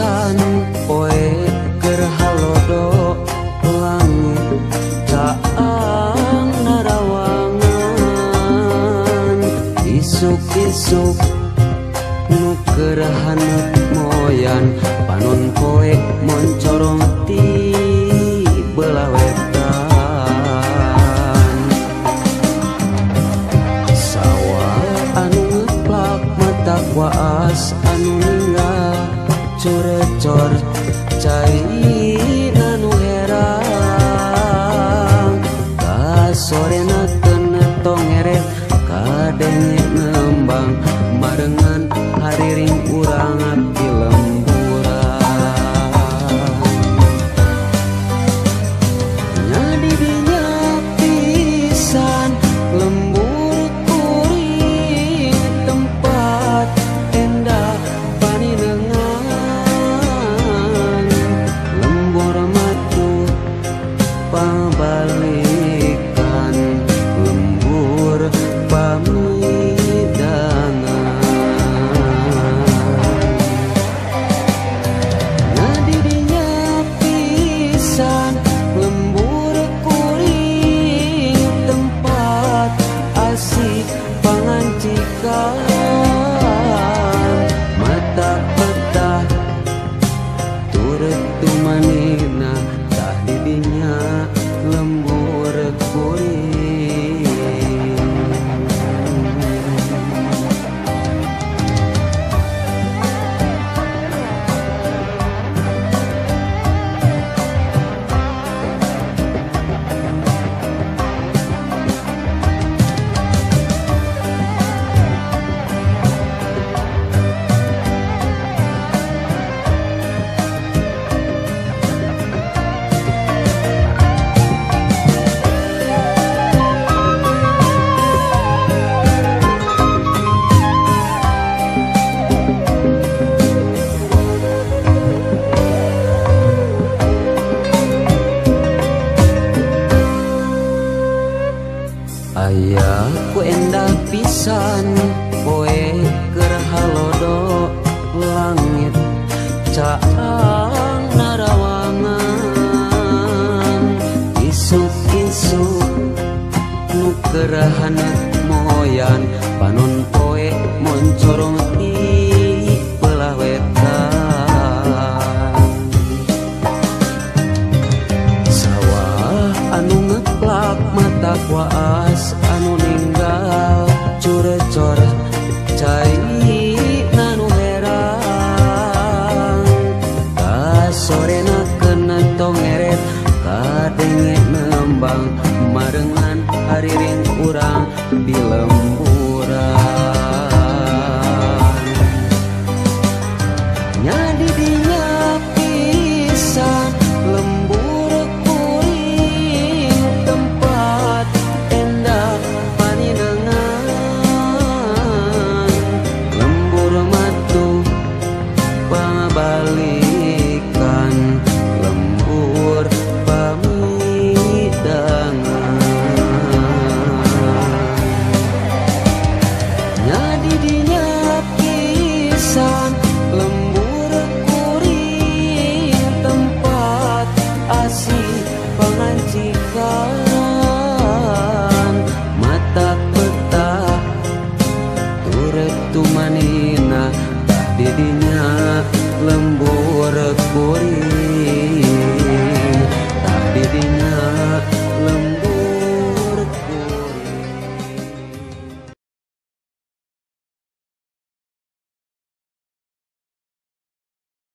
pisan poe keur halodo langit caang narawangan isuk-isuk nu keur haneut moyan panon poe moncorong ti belah wetan sawah anu ngeplak mata waas anu ninggal curecor cai anu herang kasorena kena tongeret kadenge ngembang marengan hariring urang abdi lemburan nya didinya pisan lembur kuring tempat endah paninengan lembur matuh pabalikan lembur pamidangan nya didinya pisan lembur kuring tempat asik pangancikan mata betah turut tumanina tah didinya lembur kuring. Aya ku endah pisan poe keur halodo langit caang narawangan isuk-isuk nu keur haneut moyan panon poe moncorong ti belah wetan sawah anu ngeplak mata waas anu ninggal curecor cai nanu herang kasorena kena tongeret kadenge nembang marengan hariring urang di lembur.